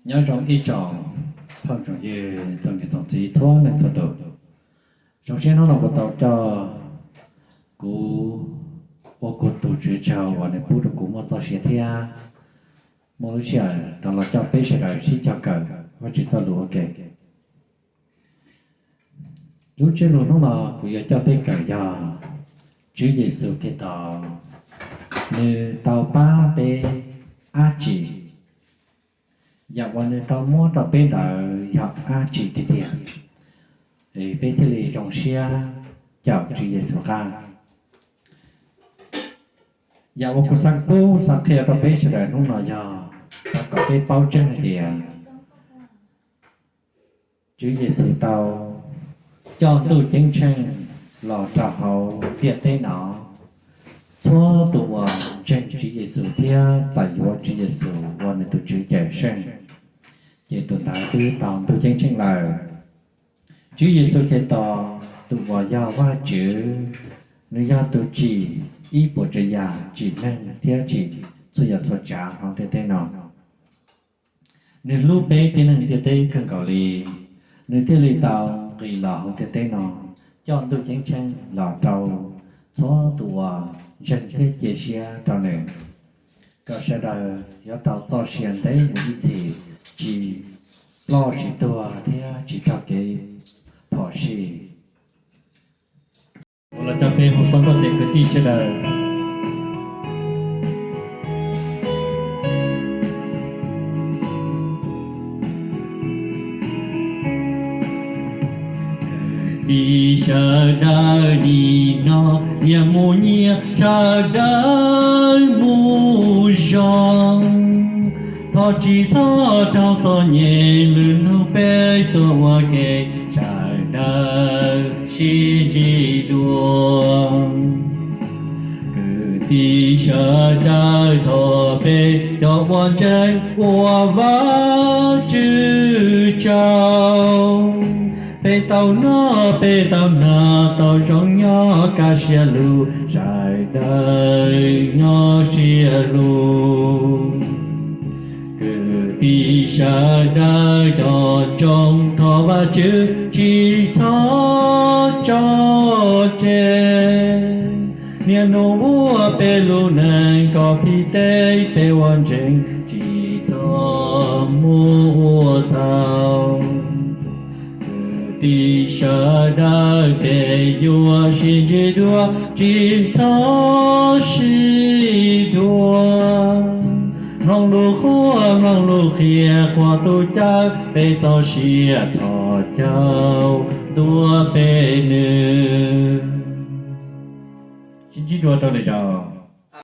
Nyob zoo ib tsoom phooj tsoom ywg tsoom niam tsoom txiv txhua leej txhua tus. Zoo siab hnub no kuv tau coj kuv ua kuv tus tswv tsaug uas nws pub rau kuv muaj txoj sia thiab muaj lub sij hawm rov los coj peb sawv daws sib cog kawm Vajtswv txoj lus ua ke. Lub ntsiab lus hnub no kuv yuav coj peb kawm yog Tswv Yexus Khetos nws tau pab peb dab tsi, yam uas nws tau muab rau peb ntawd yog dab tsi tiag tiag, peb thiaj li zoo siab caum Tswv Yexus qab. Yam uas kuv xav pub xav qhia rau peb sawv daws hnub no yog xav kom peb paub tseeb hais tias Tswv Yexus tau coj Ntuj Ceeb Tsheej los rau hauv ntiaj teb no. Txhua tus uas ntseeg Tswv Yexus thiab txais yuav Tswv Yexus ua nws tus Tswv Cawm Seej, ces tus ntawd twb tau Ntuj Ceeb Tsheej lawm. Tswv Yexus Khetos tus uas yog Vajtswv, nws yog tus tsim ib puas tsav yam, tsim neeg thiab tsim txhua yam txhua tsav hauv ntiaj teb no. Nws hlub peb tib neeg ntiaj teb kawg nkaus li, nws thiaj li tau nqis los hauv ntiaj teb no, coj Ntuj Ceeb Tsheej los rau txhua tus uas ntseeg thiab cia siab rau nws, kom sawv daws yuav tau txoj sia ntev mus ib txhis, tsis ploj tsis tuag thiab tsis raug kev phom sij. Ua los cov peb hu txoj nkauj ces kwv tij sawv daws. Kwv tij sawv daws, nim no nyias mus nyias, sawv daws mus zoo. Thov tsis txhob raug txom nyem, lwm hnub peb tuaj ua ke, sawv daws sib ntsib dua. Kwv tij sawv daws, thov peb cov uas ntseeg ua Vajtswv tsaug. Peb tau noj peb tau hnav, tau zoo nyob kaj siab lug, sawv daws nyob siab lug. Kwv tij sawv daws cov ntsoov, thov Vajtswv tsis txhob tso tseg. Niaj hnub ua peb lub neej kom phim tej peb uas ntseeg, tsis txhob mus ua txhaum. Kwv tij sawv daws, peb yuav sib ntsib dua, tsis txhob sib dhuav. Mloog lus qhuab mloog lus qhia, qhuas tus cawm peb txoj sia, txhos caug ntuas peb nws. Sib ntsib dua rau lwm zaus.